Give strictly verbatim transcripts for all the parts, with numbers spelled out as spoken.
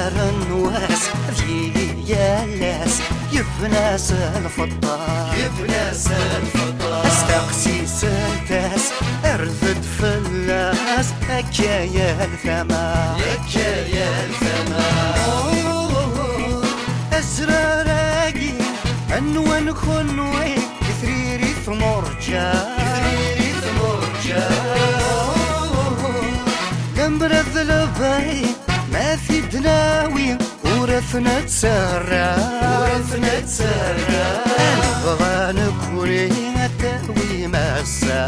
N wass d yili yal ass, yebna s lfeṭṭa. Yebna s lfeṭṭa. Asteqsi seltas, rfed fell-as, akka yal tama. Akka yal tama. Azrar-agi, anwa n kunwi? Itriri tmurǧa. Itriri tmurǧa. Lemmer d lebɣi ma t-id-nawi, ur t-nettarra. Ur t-nettarra. Nebɣa nekri ad tawim ass-a.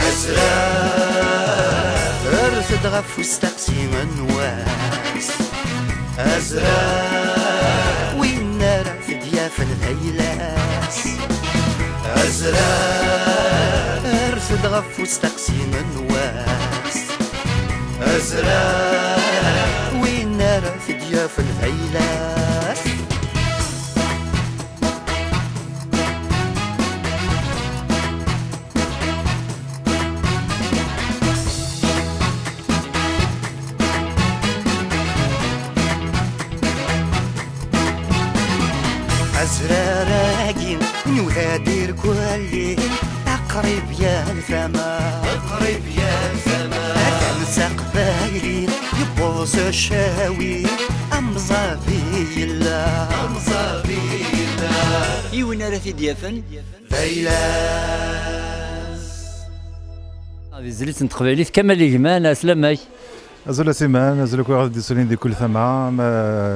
Azrar, rfed ɣef usteqsi n wass. Azrar, win ara t-id-yafen d ayla-s. Azrar, rfed ɣef usteqsi n wass. Azrar, win ara t-id-yafen d ayla-s. Azrar-agi nuda-d irkelli, aqrib yal tama. Aqrib yal tama. Atan s aqbayli yewweḍ s ccawi, amẓabi yella. Amẓabi yella. I win ara t-id-yafen? D ayla-s. Di tezlit n teqbaylit, Kamal Igman, ɛeslama-k. Azul a Siman, azul akk i ɣ-d-isulin di kul tama, ma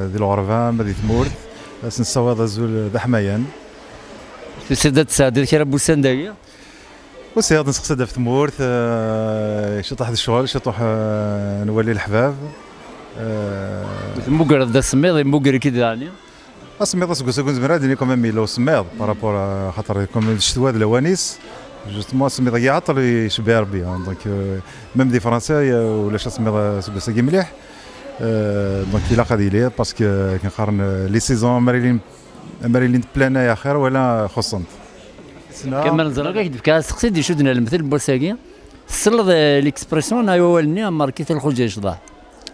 di lɣerba, ma di tmurt. Ad sen-nessawaḍ azul d aḥmayan. Tusiḍ-d ad tesɛeddiḍ kra n wussan dagi? Usiɣ-d, nseqsa-d ɣef tmurt, eh, ciṭuḥ d ccɣel, ciṭuḥ, eh, nwali leḥbab. Eh, Temmugreḍ-d asemmiḍ, yemmuger-ik-id daɣen? Asemmiḍ aseggas-agi nezmer ad d-nini quand même yella usemmiḍ par rapport à, xaṭer quand même d ccetwa d lawan-is. Justement asemmiḍ-agi iɛeṭṭel, icebbeɛ Rebbi, hein. Donc, euh, même di Fransa, euh, ulac asemmiḍ aseggas-agi mliḥ. Euh, donc ilaq ad yili parce que akken qqaren, euh, les saisons, amar ilin, amar ilin plana ya xir wala xuṣṣent. Kamal, neẓra ak-d-fkeɣ asteqsi d-icudden ar lemtel n wass-agi. Tselleḍ, eh, l'expression neɣ i wawal-nni, "Markit a lxuǧa yecḍeḥ"?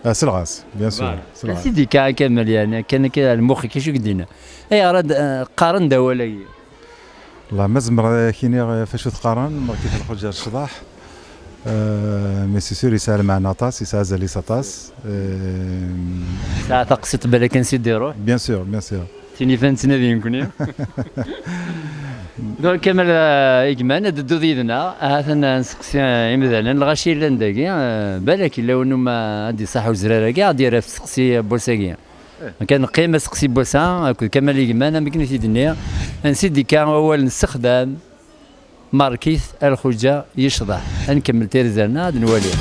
Ah, selleɣ-as, bien sûr, voilà. Selleɣ-as. Ansi d-yekka a Kamal, yeɛni, akken akka ar lmux-ik, acu i k-d-yenna? Ayɣer ad, eh, qqaren-d awal-agi? Wallah, ma zemreɣ ad ak-iniɣ ɣef acu t-qqaren, "Markit a lxuǧa yecḍeḥ". Euh, mais c'est sûr, yesɛa lmeɛna aṭas, yesɛa azal-is aṭas. Euh, Tesɛa taqsiṭ balak ansi d-iruḥ? Bien sûr, bien sûr. Tin ifan ttnadi nekkni. Donc, Kamal, euh, Igman, ad d-tedduḍ yid-neɣ. Ahat ad nseqsi, euh, imdanen, lɣaci yellan dagi, euh, balak yella win umi ad d-iṣaḥ uzrar-agi, ad d-yerr ɣef tseqsi n wass-agi. Donc, ad neqqim aseqsi n wass-a akked Kamal Igman, am akken i t-id-nniɣ. Ansi d-yekka wawal nessexdam, "Markit a lxuǧa yecḍeḥ"? Ad nkemmel tirizar-nneɣ, ad nwali.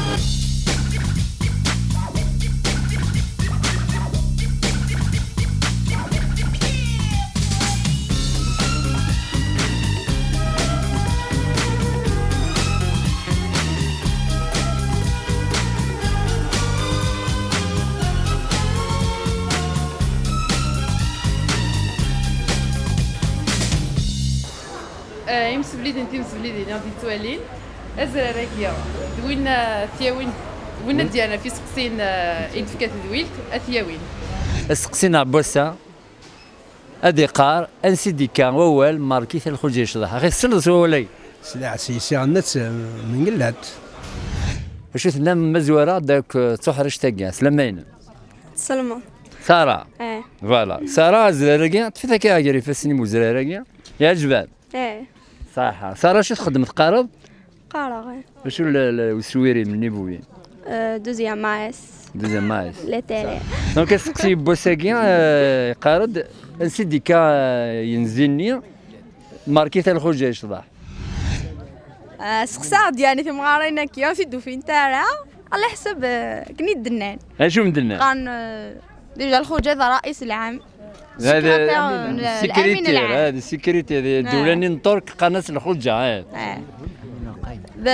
Eh, imsewliden, timsewlidin i ɣ-d-yettwalin, azrar-agi d win, eh, t-yawin, win ad d-yerren ɣef iseqsiyen, eh, i d-tefka tedwilt, ad t-yawin. Aseqsi-nneɣ n wass-a ad iqqar, ansi d-yekka wawal "Markit a lxuǧa yecḍeḥ"? Axi tessneḍ s wawal-agi? Sliɣ-as yes-, iɣenna-tt, eh, mengellat. Acu tennam ma zwareɣ-d akk, eh, d tuḥrict-agi? Slama-inem. Tselmeḍ. Sara. Eh. Voilà. Sara, azrar-agi, ṭṭfet akka ɣer ifassen-im uzrar-agi. Yeɛjeb-am? Eh. Ṣaḥa. Sara, acu txeddem, teqqareḍ? Qqareɣ, eh. Acu le, le, uswir-im, le niveau-im? Euh, deuxième A S. Deuxième A S. Lettere. Donc, aseqsi n wass-agi, euh, yeqqar-d, ansi d-yekka, euh, yenzi-nni, "Markit a lxuǧa yecḍeḥ"? Euh, seqsaɣ-d, yeɛni, timɣarin-agi, ur t-id-ufint ara. Ala ḥsab, euh, akken i d-nnan. Acu m-d-nnan? Qqaren, euh, déjà lxuǧa d ṛa'is lɛam. Hada, sécurité, hada, sécurité, di ddewla-nni n Ṭṭurk qqaren-as lxuǧa, eh. Eh. D,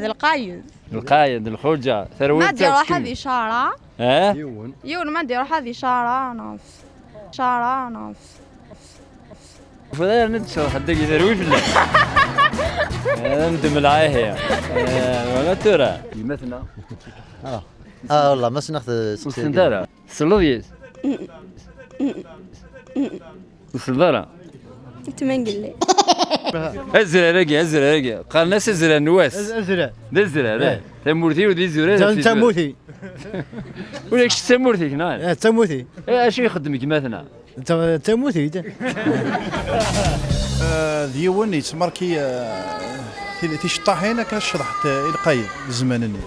d lqayed. Lqayed, lxuǧa, terwilt. Ma d-iruḥ ad icara. Eh? Yiwen. Yiwen ma d-iruḥ ad icara, neɣ. Cara, neɣ. Ufiḍ yerna d-tcerḥ dagi terwi fell-as. Eh, ndem lɛahi. Eh, wala tura. Yemma-tneɣ. Ah. Ah, والله ما سنخت. Ur ssent ara. Tselleḍ yis? Ur tselleḍ ara. Tmangelle. Azrar-agi, azrar-agi. Qqaren-as azrar n wass. Azrar. D azrar, eh. Tamurt-iw d izurar. D tamurt-i. Ula kečč d tamurt-ik, neɣ? Eh, d tamurt-i. Eh, acu ixeddem gma-tneɣ? D ta-, d tamurt-i. Eh, d yiwen yettmarki, eh, ti-, ticeṭṭaḥin akken ad ceḍḥent, eh, i lqayed zzman-nni.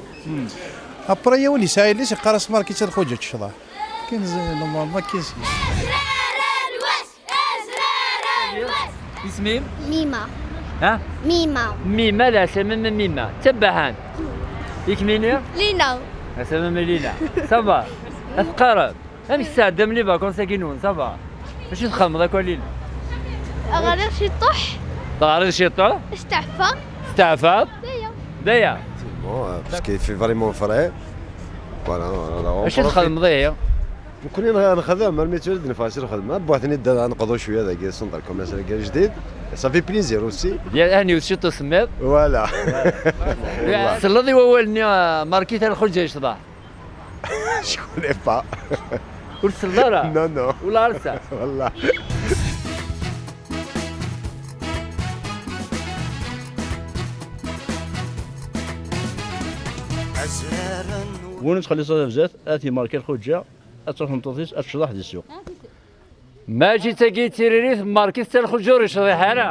Après, yiwen yesɛa yelli-s, yeqqar-as: "Marki-tt a lxuǧa, ad tecḍeḥ." Kan z-, normalement, kan z-, Isem-im? Mima. Ha? Mima. Mima, leɛsama ma Mima. Tabbaḥant. I kemmini? Lina. Leɛsama ma Lina. Ça va. Ad teqqarem. Amek tesɛeddam les vacances-agi-nwen, ça va? Acu txedmeḍ akk a Lila? Ɣriɣ ciṭuḥ. Teɣriḍ ciṭuḥ? Steɛfaɣ. Steɛfaḍ? Daya. Daya. Bon, euh, parce qu'il fait vraiment frais. Voilà, voilà, on profite. Acu txedmeḍ ihi? Nekkni nx-, nxeddem, armi tura d-neffeɣ si lxedma, bwaten-id ad neqḍu cwiya dagi, centre commercial dagi ajdid. Ça fait plaisir aussi. Bien, ahni aussi usemmiḍ. Voilà. Voilà. Tselleḍ i wawal-nni, euh, marki-t a lxuǧa yecḍeḥ? Je connais pas. Ur tselleḍ ara? Non, non. Ula arsa? Wallah. Win ur ttxelliṣ ara bzaf, ad t-imarki lxuǧa, ad truḥ tmeṭṭut-is, ad tecḍeḥ di ssuq. Mačči d tagi d tiririt, marki-t a lxuǧa ur yecḍiḥ ara.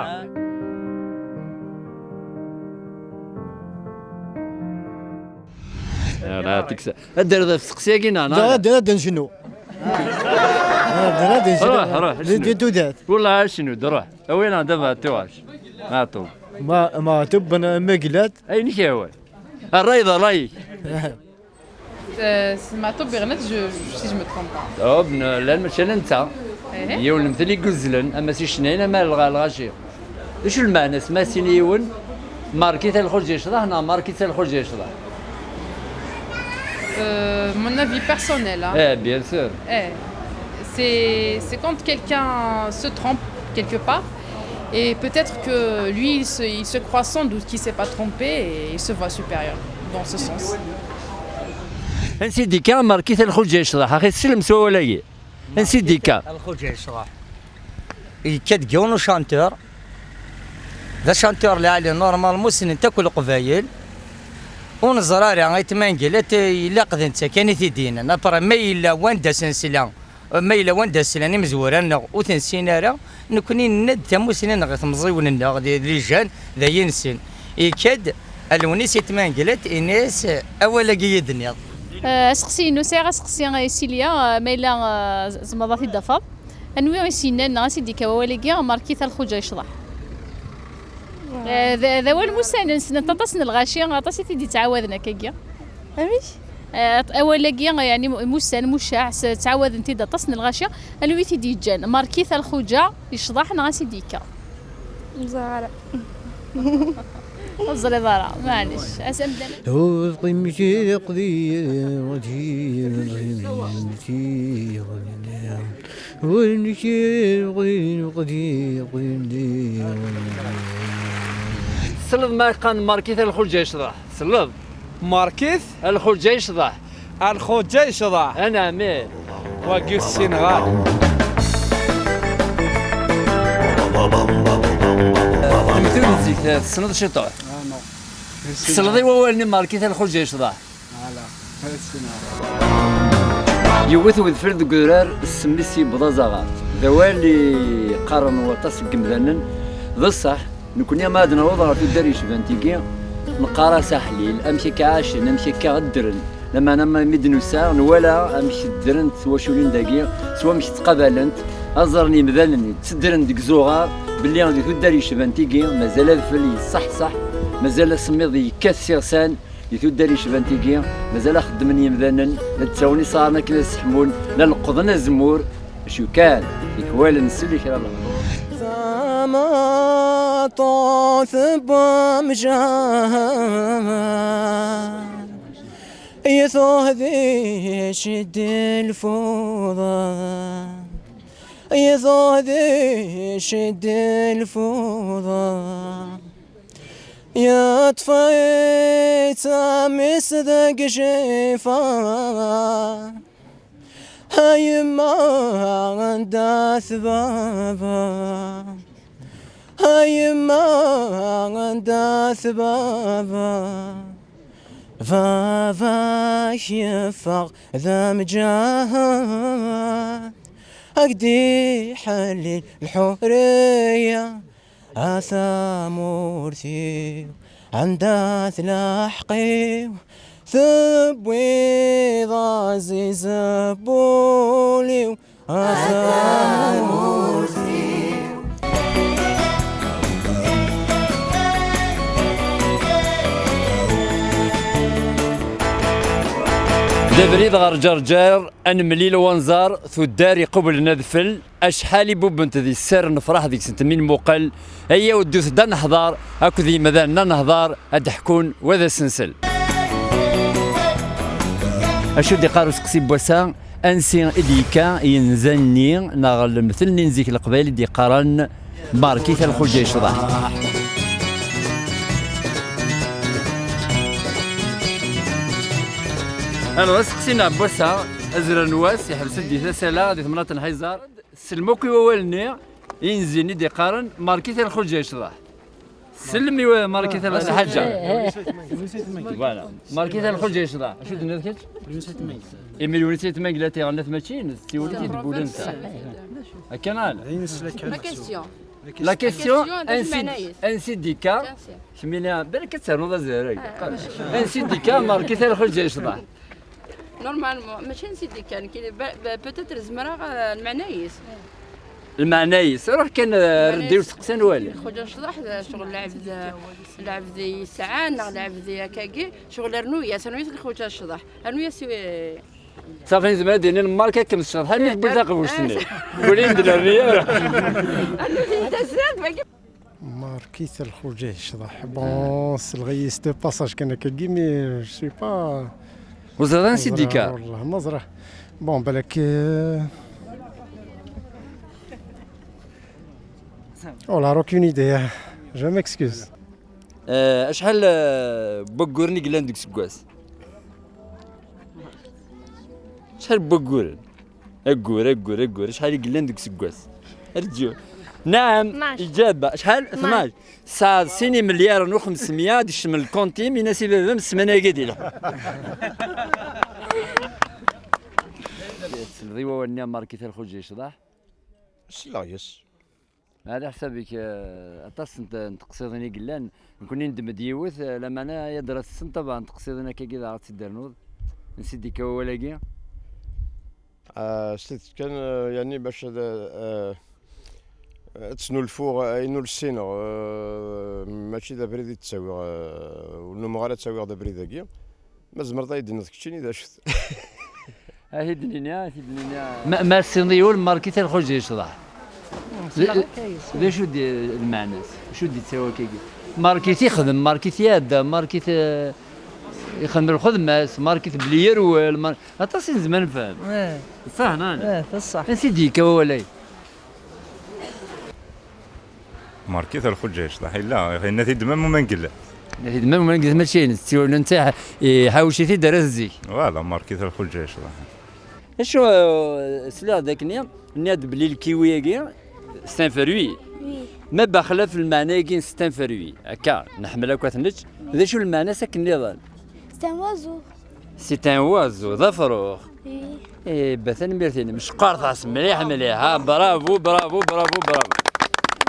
Ara tiksa. Ad d-terreḍ ɣef tseqsi-agi, neɣ, neɣ? Da, da, da, da, ncennu. Da, da, da, ncennu. Ruḥ, ruḥ, di, di tudert. Wallah, ad cennu, d ruḥ. Awi-aneɣ-d abeɛṭuc. Maɛṭub. Ma, Maɛṭub, ben, Meglat. Ayen i k-yehwan. Ṛṛay d ṛṛay-ik. Euh, c'est Maɛṭub Bernet, je, je, si je me trompe pas. Ṭub, n-, llan mačči ala netta. Eh. Yiwen n lemtel i yuzzlen, ama s icennayen, ama lɣ-, lɣaci. D acu lmeɛna-s, ma sin yiwen, marki-t a lxuǧa yecḍeḥ, neɣ marki-tt a lxuǧa yecḍeḥ? Euh, mon avis personnel, hein. Eh, bien sûr. Eh, c'est, c'est quand quelqu'un se trompe quelque part, et peut-être que lui, il se, il se croit sans doute qu'il s'est pas trompé et il se voit supérieur dans ce sens. Ansi d-ikka marki-t a lxuǧa yecḍeḥ, axi teslem s wawal-agi? Ansi d-ikka? A lxuǧa yecḍeḥ. Yekka-d yiwen uchanteur. D achanteur lɛali, normalement ssnen-t akk Leqbayel. Ur neẓri ara, ayt Mangellat, ilaq d netta kan i t-id-yennan. Après, ma yella wanda s-nesla, ma yella wanda slan imezwura-nneɣ ur t-nessin ara, nekkni nenna-d tamusni-nneɣ i temẓiwin-nneɣ, d, d les jeunes, d ayen nessen. Yekka-d, allen-is i tmanglat, ini-as, awal-agi i d-tenniḍ. Eh, aseqsi-inu, sɛiɣ aseqsi i Silya, eh, ma yella, eh, tzemreḍ ad t-id-tafeḍ. Anwi i s-yennan, neɣ ansi d-yekka wawal-agi, marki-t a lxuǧa yecḍeḥ? Eh, d, d awal musanen, ssnen-t aṭas n lɣaci, aṭas i t-id-yettɛawaden akkagi. Amek? Eh, awal-agi, yeɛni, musan, mucaɛ, s-, ttɛawaden-t-id aṭas n lɣaci, anwi i t-id-yeǧǧan? Marki-t a lxuǧa yecḍeḥ, neɣ ansi d-yekka? Ur ẓriɣ ara. Ur teẓriḍ ara, maɛlic. As amdan. Ur teqqim kra qdi-, Tselleḍ ma qqaren marki-t a lxuǧa yecḍeḥ? Tselleḍ? Marki-t? A lxuǧa yecḍeḥ. A lxuǧa yecḍeḥ. Anɛam, ih. Wagi ur t-ssineɣ ara. Mkul zik, tessneḍ ciṭuḥ? Ah, non. Tselleḍ i wawal-nni marki-t a lxuǧa yecḍeḥ? Ala, ur t-ssineɣ ara. Yewwet wedfel deg udrar, s mmi-s yewweḍ azaɣar. D awal i qqaren waṭas n yemdanen, d ṣṣeḥ. Nekkni, ma ad naweḍ ɣer tuddar yecban tigi, neqqar-as aḥlil, amek akka ɛacen, amek akka ddren. Lameɛna ma mi d-nusa, nwala amek ddrent twaculin dagi, s wamek ttqabalent, ad ẓren yemdanen tteddren deg izuɣar, belli di tuddar yecban tigi, mazal adfel yesseḥseḥ, mazal asemmiḍ yekkat s iɣsan, di tuddar yecban tigi, mazal xeddmen yemdanen, la d-ttawin iṣaren akken ad sseḥmun, la leqqḍen azemmur, acu kan, tikwal nsell i kra n lehdur. Tamaṭṭut n wemjahed, yettuhdic-d lfuḍa, yettuhdic-d lfuḍa. Yeṭṭef-itt mmi-s deg icifaḍ. A yemma, anda-t baba? A yemma, anda-t baba? Baba-k yeffeɣ d amǧahed, ad k-d-iḥellil lḥuriya. A tamurt-iw, anda-t lḥeqq-iw? Tewwiḍ aziz n wul-iw. A tamurt-iw. D abrid ɣer Ǧerǧer, ad nemlil wanẓar, tuddar iqublen adfel, acḥal i bubbent di sser, nefraḥ deg-sent mi nmuqel. Ayaw ddut-d ad neḥḍer akked yimdanen ad neḥḍer, ad d-ḥkun wa d asensel. Acu d-iqqar useqsi n wass-a? Ansi i d-yekka yenza-nni neɣ lemtel-nni n zik n Leqbayel i d-yeqqaren Markit a lxuǧa yecḍeḥ? Alors, aseqsi-nneɣ n wass-a, azrar n wass, iḥbes-d di tasa-a, di temnaḍt n Ḥiẓer. Sellem akk i wawal-nni, inzi-nni d-iqqaren, Markit a lxuǧa yecḍeḥ. Sellem i wa-, Markit a lxuǧa. Voilà. Markit a lxuǧa yecḍeḥ. Acu d-tenniḍ kečč? Imi Lewnis Ayt Mengellat iɣenna-t mačči ines, d tiwellit i d-wwlen ta. Akka neɣ ala? La question. La question, ansi d-ikka? Kemmini, balak ad ternuḍ azrar-agi. Ansi d-ikka Markit a lxuǧa yecḍeḥ? Normalement, mačči ansi d-ikka, nekk, ba-, ba-, peut-être zemreɣ, euh, lmeɛna-is. Lmeɛna-is, ruḥ kan, euh, redd i usteqsi n wali. Lxuǧa yecḍeḥ, d ccɣel lɛebd, lɛebd yesɛan, neɣ lɛebd akkagi, ccɣel rnu-yas, rnu-yas lxuǧa yecḍeḥ. Rnu-yas i, Safi, nezmer ad d-inin Markit akken tecḍeḥ, almi tewwi taqbuct-nni. Ur iyi-d nerri ara. Markit a lxuǧa yecḍeḥ. Bon, selɣ-iyi-s de passage kan akkagi, mais je sais pas. Ur ẓriɣ ansi d-ikka. Wallah, ma ẓriɣ. Bon, balak, euh, oh là, aucune idée. Je m'excuse. Eh, acḥal, eh, n wagguren i yellan deg useggas? Acḥal n wagguren? Aggur, aggur, aggur. Acḥal i yellan deg useggas? Rǧu. Naɛam. Tnac. Iǧaba. Acḥal? Tnac. Tnac. Tesɛiḍ sin imelyaren u xemsemya, ad d-kecmen lkonti-m, in-as i baba-m ssmana-agi ad ilḥu. Tesleḍ i wawal-nni a Markit a lxuǧa yecḍeḥ? Sleɣ yes. Ɛla ḥsab-ik, eh, aṭas n t-, n teqsiḍin i yellan. Nekkni neddem-d yiwet, eh, lameɛna ad d-rreɣ tessen ṭabɛa n teqsiḍin akkagi daɣ ad tt-id-ternuḍ. Ansi d-ikka wawal-agi? Ah, s tidet kan, eh, yani bac ad, eh, ad snulfuɣ ayen ur ssineɣ, eh, mačči d abrid i d-ttawiɣ, eh, ur nnumeɣ ara ttawiɣ-d abrid-agi. Ma tzemreḍ ad yi-d-tiniḍ keččini d acu-t? Ad t-id-nini, ad t-id-nini. Ma, ma tessineḍ i wul, Markit a lxuǧa yecḍeḥ. D, d acu d lmeɛna-s? Acu d-yettawi akkagi? Markit ixdem, Markit iɛedda, Markit, eh, ixdem lxedma-s, Markit belli yerwel, Mar-, aṭas i nezmer nefhem. Eh. Ṣṣeḥ, neɣ? Eh, d ṣṣeḥ. Ansi d-yekka wawal-agi? Markit a lxuǧa yecḍeḥ, yella, yenna-t-id Mamu Mengellat. Yenna-t-id Mamu Mengellat, mačči ines, tsiwel netta iḥ-, iḥawec-it-id ar at zik. Voilà, Markit a lxuǧa yecḍeḥ. Acu, euh, sliɣ-d akkenni, nniɣ-d belli lkiwi-agi, c'est un fruit. Oui. Ma baxlaf lmeɛna-agi, c'est un fruit. Akka, nḥemmel akk ad t-nečč. D acu lmeɛna-s akken nniḍen? C'est un oiseau. C'est un oiseau, d afrux. Oui. Eh, ba, tanemmirt-inem. Ceqqret-as mliḥ, mliḥ. Ha, bravo, bravo, bravo, bravo.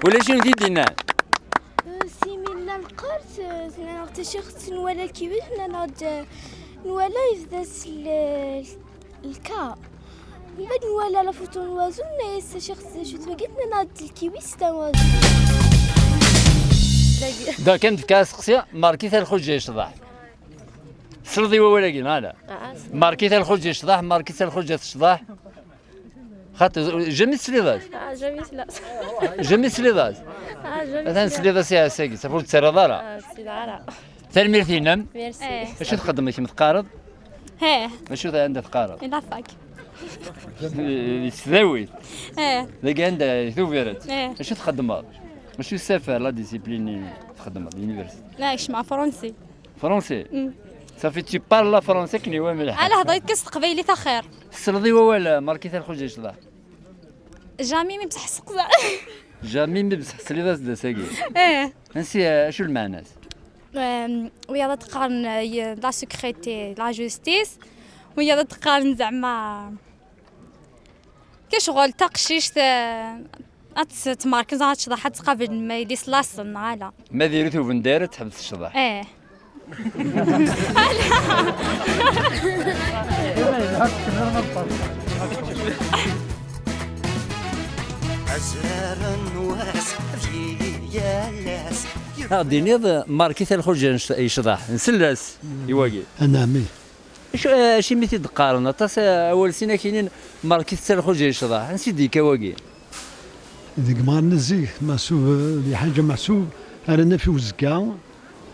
Ulac win i d-yennan? Euh, si mi nella neqqar, euh, nnan-aɣ-d tacixt nwala lkiwi, nnan-aɣ-d, euh, nwala yebda s l-, lka. Mbeɛd nwala la photo n wazu, nnan-as tacixt d acu-t wagi, nnan-aɣ-d lkiwi c'est un oiseau. Donc, ad am-d-fkeɣ aseqsi, Markit a lxuǧa yecḍeḥ. Tesliḍ i wawal-agi, neɣ ala? Ah, ah, tesliḍ. Markit a lxuǧa yecḍeḥ, Markit a lxuǧa tecḍeḥ. Xaṭi, jamais tesliḍ-as? Ah, jamais tesliḍ-as. Jamais tesliḍ-as? Ah, jamais tesliḍ-as. Atan tesliḍ-as i ass-agi, saf ur d-tettarraḍ ara. Ah, ur tesliḍ ara. Tanemmirt-inem. Merci. Eh. Acu txeddmeḍ kemm, teqqareḍ? Eh. Acu ta-, anda teqqareḍ? Di la fac. Di tesdawit? Eh. Dagi anda, di Tubiret? Eh. Acu txeddmeḍ? Mačči s safar, la discipline i txeddmeḍ, l'université. لا، يسمع فرنسي. فرنسي؟ مم. صافي، tu parles la français كني وامل. على هضريت كاس تقبايلي تاخير. تسلضي ولا ماركي تاع الخوجة يشضع؟ جامي مي بصح سقزا. جامي مي بصح سليضة سداساكي. ايه. نسي، آه، شو المعنى؟ أم، ويا لا تقارن، آه، ي-، لا سكريتي، لا جوستيس، ويا لا تقارن زعما كشغل تقشيش ت-، أتس-، تماركز، أتش-، حتى تقابل ما يديس لاصن على. ما ديرت وبندارت تحب تشضح. ايه. Azrar n wass d yal ass. Ad d-tiniḍ Markit Lxuǧa yecḍeḥ, nsell-as i wagi. Anɛam. Acu, eh, acimi t-id-qqaren aṭas, eh, awal sin akinin Markit Lxuǧa yecḍeḥ, ansi d-yekka wagi? Deg mɣar n zik, meḥsub, eh, di ḥaǧa meḥsub, ara naf i uzekka,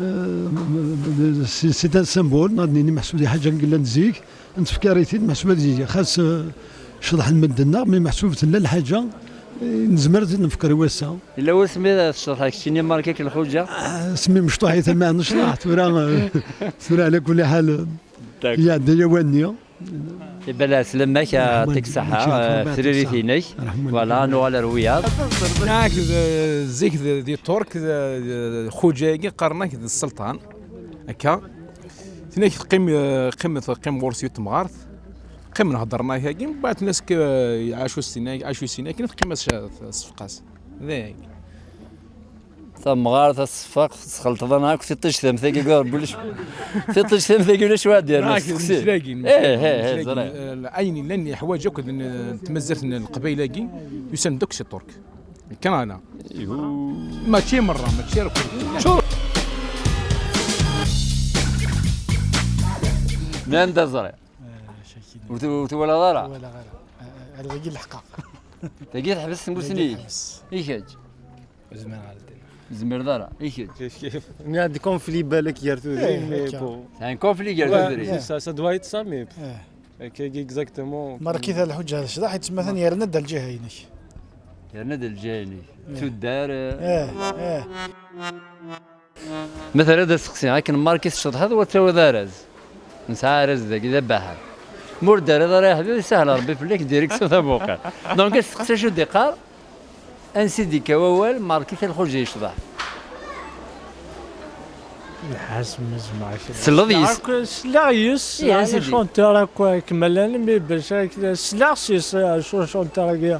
eh, c'est, c'est un symbole, ad nini meḥsub di ḥaǧa n yellan zik, netfekka-t-id meḥsub ad yili. Xas, eh, ceḍḥen medden-nneɣ, mi meḥsub tella lḥaǧa, eh, nezmer ad nfekker i wass-a. Yella wasmi tecḍeḥ keččini Markit Lxuǧa? Ah, asmi mecṭuḥ i tama necḍeḥ, tura, eh, tura ala kulli ḥal, eh, D'accord. Iɛedda yawal-nni. Ibala slam-ak, yeɛṭik ṣṣeḥḥa, tririt-inek. Voilà, nuɣal ar wiyaḍ. Nekk d, zik d, di Ṭṭurk, d, d, Xuǧa-agi qqaren-ak d sselṭan. Akka. Tinek teqqim, eh, qqim, teqqim ɣur-s yiwet temɣart. Qqimen heddren-ak-agi, mbeɛd tenna-as, eh, acu s-tenna, acu s-tenna, akken teqqim-as, tessefq-as. Deg. Tamɣart, aseffeq, tesxelṭeḍ-aneɣ akk tiṭṭict am tagi, gar ulac. Tiṭṭict am tagi ulac waḥed yerna. Rak, steqsi. Ih, ih, ih, ẓriɣ. Eh, ayen yellan yeḥwaǧ akk d n-, tmazirt n Leqbayel-agi, yusan-d akk si Ṭṭurk. Kan ana. Mačči merra, mačči akk. Nnan-d aẓri. Eh, ur t-, ur twalaḍ ara? Ur walaɣ ara. Eh, eh, dagi leḥqeɣ. Dagi teḥbes tmusni-ik? Dagi teḥbes. I kečč? Ur zmireɣ ara ad d-iniɣ. Ur tezmireḍ ara. I kečč? Kif, kif. Nniɣ-d conflit balak gar tudrin, eh, mais bon. C'est un conflit gar tudrin. Ça, ça doit être ça, mais, eh, kagi exactement. Markit Lxuǧa yecḍeḥ, yettmatan yerna-d lǧiha-inek. Yerna-d lǧiha-inek. Eh. Tuddar, eh. Eh, eh. Ma terra-d asteqsi, akken Markit tceḍḥeḍ, wa tawiḍ araz. Nesɛa araz dagi, d abaḥan. Ma ur d-terriḍ ara, a ḥbib, isahel Rebbi fell-ak, direct s tabuqqiṭ. Donc, asteqsi acu d-iqqar? Ansi d-ikka wawal, Markit Lxuǧa yecḍeḥ? Lḥas ma zmeɣ kra. Tesleḍ yes? Akk, sleɣ yes, ih, ansi d-, chanteur akk kmalan, mi bac ak-, sleɣ s yes, acu chanteur-agi,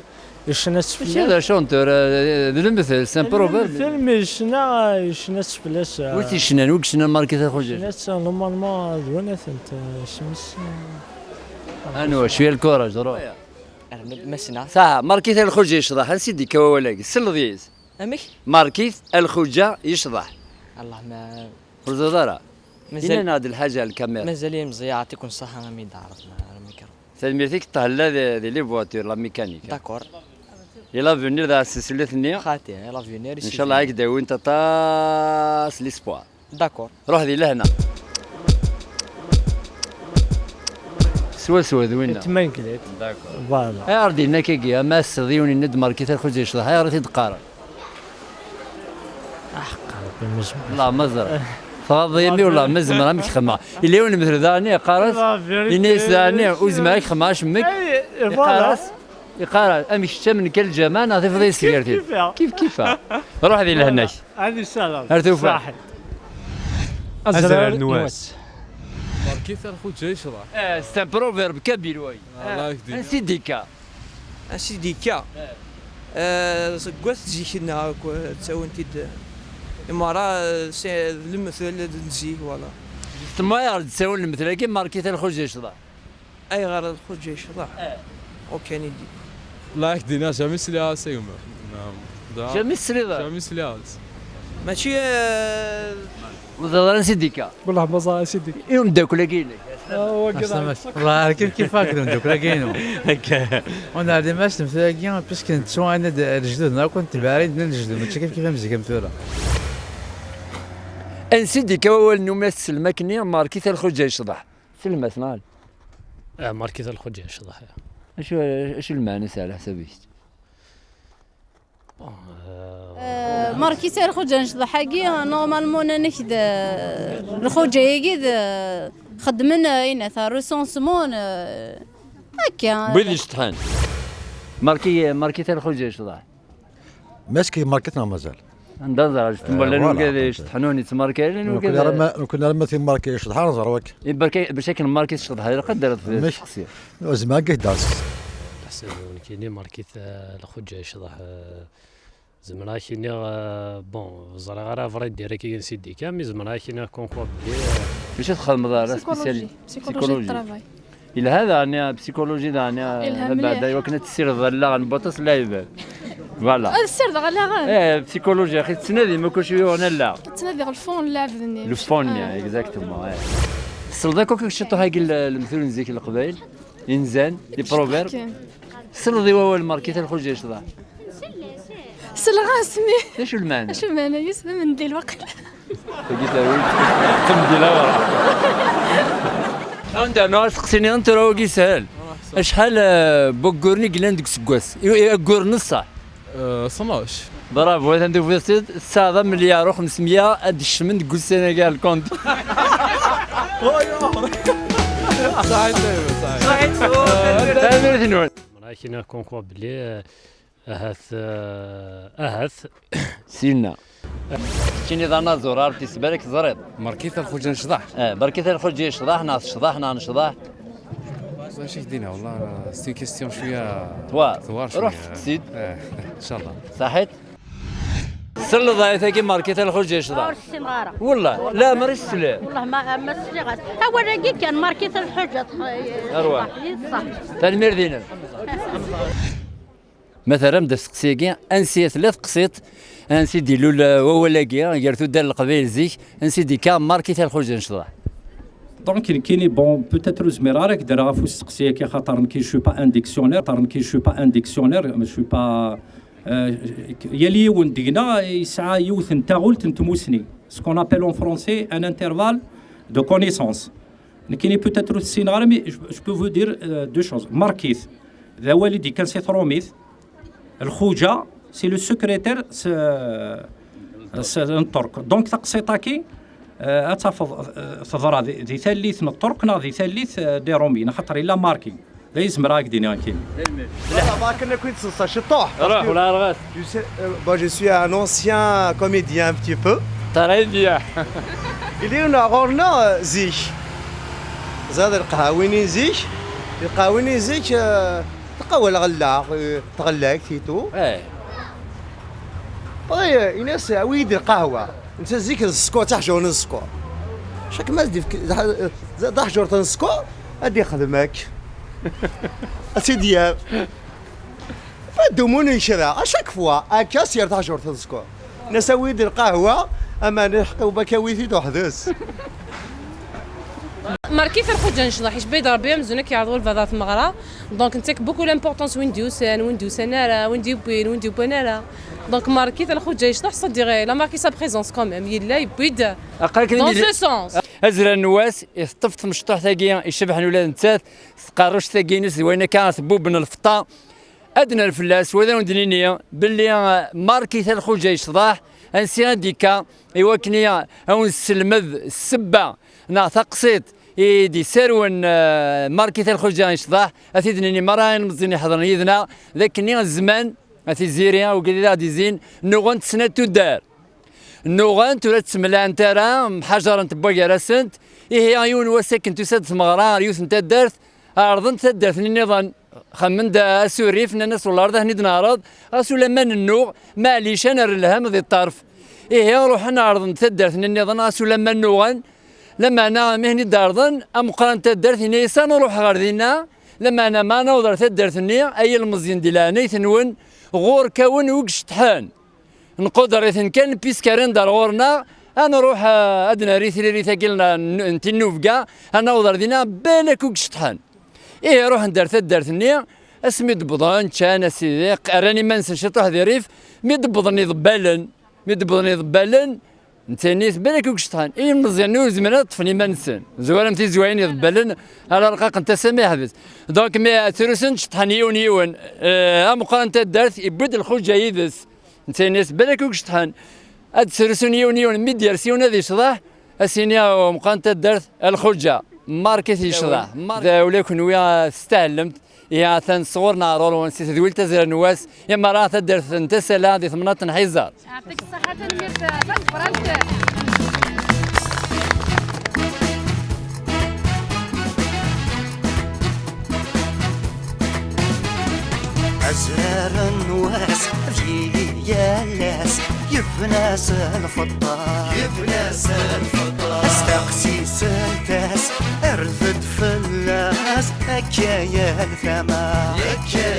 yecna-tt fell-as. Mačči d chanteur, eh, d lemtel, c'est un proverbe. Lemtel, mi yecna, yecna-tt fell-as, eh. Wi t-yecnan, wi yecnan Markit Lxuǧa? Yecna-tt, normalement, d win atent, eh, isem-is, eh. Anwa, cwiya lkuraj, ruḥ. Ara ma, ma ssneɣ. Saha, Markit Lxuǧa yecḍeḥ, ansi d-ikka wawal-agi? Selleḍ yes. Amek? Markit Lxuǧa yecḍeḥ. Allah ma... Ur teẓriḍ ara? Mazal. Ini-aneɣ-d lḥaǧa ar lkamira. Mazal imẓi, yeɛṭiken ṣṣeḥḥa, a mi d-ɛreḍ, ma, ar mikra. Tanemmirt-ik, ṭṭhella di, di les voitures, la mécanique. D'accord. I l'avenir d asensellet-nni. Xaṭi, i l'avenir, i... Ncallah ad k-d-awint aṭas l'espoir. D'accord. Ruḥ di lehna. Swaswa d winna. Tmanglit. D'accord. Voilà. Ayɣer d-yenna akkagi, ama ass-a d yiwen yenna-d Markit Lxuǧa yecḍeḥ, ayɣer i t-id-qqaren? Aḥeqqa, Rebbi ma zemreɣ. Wellah ma ẓriɣ. Tɣaḍ-iyi imi wellah ma zemreɣ amek xedmeɣ. Yella yiwen lemtel daɣen yeqqar-as, yenna-yas daɣen, ur zemreɣ ad k-xedmeɣ acemmek. Ay, voilà. Yeqqar-as, yeqqar-as, amek kečč am nekk a lǧameɛ neɣ tifeḍ-iyi s tgertit? Kif kifa. Kif kifa. Ruḥ di lehna-k. Ad isalaḍ. Ar tufat. Saḥi. Azrar n wass. Markit Lxuǧa yecḍeḥ. Eh, c'est un proverbe kabyle, oui. Allah yakdi. Ansi d-ikka? Ansi d-ikka? Eh. Eh, seg wat zik-nneɣ akk, eh, ttawin-t-id. Imara, eh, c'est, d lemtel n zik, voilà. Justement, ayɣer d-ttawin lemtel-agi, Markit Lxuǧa yecḍeḥ? Ayɣer Lxuǧa yecḍeḥ? Eh. Ur kan i d-, Allah yakdi, jamais sliɣ-as a gma. Jamais tesliḍ ara? Jamais sliɣ-as. Mačči, eh, ur teẓriḍ ara ansi d-ikka? Wellah ma ẓriɣ ansi d-ikka. I umeddakel-agi-inek? Ah, wagi d... Asma, wellah, kif kif akked umeddakel-agi-inu. Akka. Ur neɛlim ara s lemtel-agi, puisque nettu ayen d lejdud-nneɣ akk, netbeɛ ayen d lejdud, mačči kif kif am zik am tura. Ansi d-ikka wawal n umi as-tsellem akkenni, Markit Lxuǧa yecḍeḥ? Sellem-as, neɣ ala? Ah, Markit Lxuǧa yecḍeḥ. Acu, acu lmeɛna-s ɛla ḥsab-ik? Euh, markit lxuǧa n ccḍeḥ-agi, normalement, anek d lxuǧa-agi d xeddmen, euh, inata, recensement, euh, akka. Wid iceṭṭḥen. Marki, markit lxuǧa n ccḍeḥ. Maski markit neɣ mazal? Anda ẓra, ǧetten wala wala, nugad iceṭṭḥen ur nettmarki ara, nugad. Nekni ara ma timarki iceṭṭḥen, ẓer wakk. Ibarka, bac akken markit ccḍeḥ, ilaq ad d-terreḍ tseqsi. Zemreɣ ad k-d-as. Ḥsab nekini markit, euh, lxuǧa n ccḍeḥ, euh, Zemreɣ ad ak-iniɣ, euh, bon, ẓriɣ ara vrai dire-agi n sindika, mais zemreɣ ad ak-iniɣ comme quoi belli, euh, mačči txedmeḍ ara psychologie, spécialité. Psychologie de travail. Yelha daɣen, psychologie daɣen, yelha mliḥ. Iwakken ad tessireḍ allaɣen n waṭas n lɛibad. Voilà. Ad ssirdeɣ allaɣen? Eh, psychologie, axi tettnadim akk acu yuɣen allaɣ. Ttnadiɣ le fond n lɛebd-nni. Le fond-nni, exactement, eh. Tessneḍ akk, akk ciṭuḥ-agi l-, lemtul n zik n Leqbayel? Inzan, les proverbes. Tessneḍ i wawal markit lxuǧa n ccḍeḥ? Selleɣ-as, mi. D acu lmeɛna? Acu lmeɛna-is? D amendil waqila. Tagi terwi, tmendil awra. Anda, no, asteqsi-nni n tura wagi yeshel. Acḥal, eh, n wagguren i yellan deg useggas? I, i, agguren n ṣṣeḥ? Euh, tnac. Bravo, atan tufiḍ-tt-id, tesɛiḍ amelyar u xemsemya ad d-kecmen deg ussan-agi ar lkont. Saḥit, saḥit. Tanemmirt-nwen. Akken concours belli, euh, ahat, euh, ahat. Sinna. Keččini d anaẓur, ar tisbal ad k-teẓriḍ. Markit lxuǧa n ccḍeḥ. Eh, barkit lxuǧa n ccḍeḥ, neɣ tecḍeḥ, neɣ necḍeḥ. Acu k-d-iniɣ, والله c'est une question شوية. Twar. Twar شوية. Ruḥ steqsi-d. Eh, إن شاء الله. Saḥit. Selleḍ ayt-agi markit lxuǧa n ccḍeḥ. Ur ssineɣ ara. Wellah, leɛmer i s-tesliḍ. Wellah ma, ma sliɣ-as. Awal-agi kan, markit lxuǧa. Arwa. Yeṣṣeḥ. Tanemmirt-inem. Ma terram-d asteqsi-agi, ansi i tella teqsiṭ, ansi d-ilul, uh, wawal-agi, gar tuddar n Leqbayel zik, ansi d-ikka markit lxuǧa n ccḍeḥ? Donc, nekkini, bon, peut-être ur zmireɣ ara ad k-d-rreɣ ɣef usteqsi-agi, xaṭer nekki, je suis pas un dictionnaire, xaṭer nekki, je suis pas un dictionnaire, je suis pas, euh, yal yiwen deg-neɣ yesɛa yiwet n taɣult n tmusni, ce qu'on appelle en français un intervalle de connaissance. Nekkini peut-être ur tessineɣ ara, mais je, je peux vous dire, euh, deux choses. Markit, d awal i d-ikkan si trumit, lxuǧa, c'est le secrétaire s, s, n Ṭṭerk. Donc taqsiṭ-agi, euh, ad tafeḍ, euh, teḍra di, di tallit n Ṭṭerk neɣ di tallit, euh, des Romains, xaṭer yella marki. D ayen zemreɣ ad k-d-iniɣ nekkini. Voilà, ma akken akk i d-teḍsa ciṭuḥ, parce que je sais, euh, bon, je suis un ancien comédien un petit peu. Très bien. Yella yiwen ɣur-neɣ, euh, zik. Ẓad lqahwini zik. Lqahwini zik, euh, tqawel ɣella, euh, tɣellakt et tout. Eh. Après, euh, ini-as, awi-yi-d lqahwa. Netta zik d sskeṛ, d taḥjurt n sskeṛ. Chaque ma d-ifk-, d, d, d taḥjurt n sskeṛ, ad d-ixdem akk. Ad tt-id-yerr. Ad d-umun kra, à chaque fois, akka s-yerr taḥjurt n sskeṛ. Nnas awi-d lqahwa, ama lḥeqq-iw bak awi-t-id uḥd-s. Markit lxuǧa n ccḍeḥ, icebba-yi-d Rebbi amzun ad k-yeɛreḍ walbeɛḍ ɣer tmeɣra. Donc, nettak beaucoup l'importance win d-yusan, win d-yusan ara, win d-yewwin, win d-yewwan ara. Donc, markit lxuǧa n ccḍeḥ, c'est-à-dire, il a marqué sa présence quand même. Yella, yewwi-d dans ce sens. Azran n wass, iteṭṭef tmecṭuḥt-agi icebḥen ula d nettat, tqerruct-agi-ines d wayen akka tebbuben lfeṭṭa. Ad d-nerr fell-as, wa d awen-d-nini belli, eh, markit lxuǧa n ccḍeḥ, ansi ad d-ikka, i wakken i, eh, awen-nesselmed ssebba neɣ taqsiṭ i d-isarwen, eh, markit lxuǧa n ccḍeḥ, ad t-id-nini merra inmeẓyen iḥeḍren yid-neɣ, d akken i zzman, a tiziri, awgad i d aɣ-d-izzin, nnuɣent snat tuddar. Nnuɣent, ur ad ttemlaɛent ara, mḥajarent wway gar-asent. Ihi, yiwen wass akken tusa-d tmeɣra ɣer yiwet n taddart, ɛerḍent taddart-nni nniḍen. Xemmen-d asurif, nnan-as, "Wellah, ar d ahen-id-neɛreḍ, ɣas ulamma nennuɣ, maɛlic, ad nerr lhemm di ṭṭerf." Ihi, ruḥen ɛerḍen-d taddart-nni nniḍen, ɣas ulamma nnuɣen. Lameɛna, mi hen-id-ɛerḍen, ameqqran n taddart yenna-yas, "Ad nruḥ ɣer dinna, lameɛna ma ad naweḍ ɣer taddart-nni, ay ilmeẓyen, di leɛnayt-nwen, ɣur-k a wen wi iceṭṭḥen." Nquder-iten kan, puisque rran-d ar ɣur-neɣ, ad nruḥ, eh, ad d-nerr i tririt-agi n, n, n tinnubga, ad naweḍ ar dinna, balak ur iceṭṭḥen. Ihi, ruḥen-d ar taddart-nni, asmi d-wwḍen, ččan, a sidi, rran iman-nsen ciṭuḥ di rrif, mi d-wwḍen iḍebbalen, mi d-wwḍen iḍebbalen, netta yenna-yas, balak ur iceṭṭḥen. Ilmeẓyanen ur zmiren ad ṭṭfen iman-nsen. Zwaram tizwayin iḍebbalen, ala rqaqen tasa ma yeḥbes. Donc, mi ttrusun, ceṭṭḥen yiwen yiwen, eh, ameqqran n taddart, yewwi-d lxuǧa yid-s. Netta yenna-yas balak ur yecḍeḥen. Ad d-srusun yiwen yiwen, mi d-yers yiwen ad yecḍeḥ, ad s-yini umqan taddart a lxuǧa. Mark i t-yecḍeḥ. Mark. Da ula kenwi, ah, testahlemt. Ihi atan sɣur-neɣ ɣur-wen si tedwilt Azrar n Wass, yamara taddart n Tasala di temnaḍt n Ḥiẓer. Yɛṭik ṣṣeḥḥa, tanemmirt, a tameqqrant. Azrar n Wass d yili yal ass, yebna s lfeṭṭa. Yebna s lfeṭṭa. Asteqsi sent-as, rfed fell-as, akka yal tama. Akka